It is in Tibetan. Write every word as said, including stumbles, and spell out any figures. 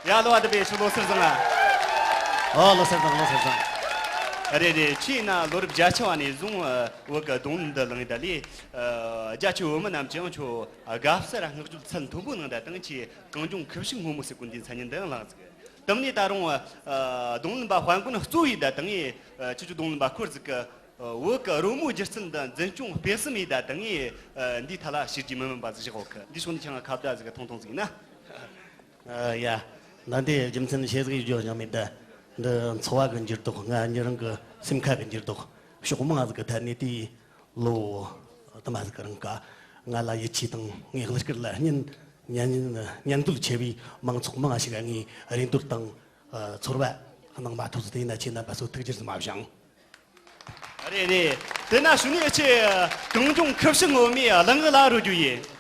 ཡ། ལོ་བ་དུ་བེ་ཤུ། ལོ་སར་བཟང་ང་། ཨོ། ལོ་སར་བཟང་། ལོ་སར་བཟང་། རེད་རེད། ཁྱེད་ཡིན་ན་ལོ་རབས་བརྒྱད་ཅུ་བ་ནས་བཟུང་བོད་ཀྱི་རྡུང་ལེན་འདི་བླངས་ཡོད་ད་ལས། རྒྱ་ཆེ་བོད་མི་རྣམས་ཀྱིས་ཁྱོད་དགའ་བསུ་ར་བསྔགས་བརྗོད་ཚད་མཐོན་པོ་གནང་ད་དང་། ཁྱེད་གངས་ལྗོངས་ཁུ་བྱུག་སྔོན་མོ་ཟེར་གོ་འདི་མཚན་སྙན་འདི་བླངས་ཟིག། དེ་ནས་ད་རུང་རྡུང་ལེན་པ་དཔལ་མགོན་གཙོ་བོ་ཡིན་ད་དང་། ཁྱེད་ཆོ་རྡུང་ལེན་པ་སྐོར་ཟིག་གི་བོད་ཀྱི་རོལ་མོའི་སྒྱུ་རྩལ་འདི་འཛིན་སྐྱོང་སྤེལ་གསུམ་ཡིན་ད་དང་། འདིའི་ཐད་ལ་བྱས་རྗེས་མི་དམན་པ་ཟིག་བཞག་ཡོད་གི། འདི་ཕྱོགས་ནས་ཁྱེད་ང་ཁ་བརྡ་ཟིག་གི་ཐུང་ཐུང་ཟིག་ཡིན་ན། ཨ། ཡ། ད་འདི་རྒྱུ་མཚན་ཆེ་ཟིག་ཡོད་རྒྱུ་ཡང་མེད་ད། འདི་འཚོ་བ་གི་འགྱུར་ལྡོག། ང་ཉིད་རང་གི་སེམས་ཁ་གི་འགྱུར་ལྡོག། ཕྱོགས་མང་ཟིག་གི་ཐད་ནས་དེའི་ལོ་དུ་མ་ཟིག་གི་རིང་ག་ང་ལ་ཡིད་ཆེས་དང་། ངའི་གླུ་གར་ལ་སྙན་སྙན་སྙན་འདོད་ཆེ་བའི་མང་ཚོགས་མང་ཞིག་ག་ངའི་རེ་འདོད་དང་། ཨ། ཚོར་བ་གནང་མ་ཐུབ་ཟིག། དེ་ཡིན་ན་ཁྱེད་རྣམ་པ་ཚོ་ཐུགས་རྗེ་ཆེ་མ་བཞེངས། རེད་རེད། དེ་ན་གཞུག་ནས་ཁྱེད་གངས་ལྗོངས་ཁུ་བྱུག་སྔོན་མོའི་གླུ་ངག་ལ་རོལ་རྒྱུ་ཡིན།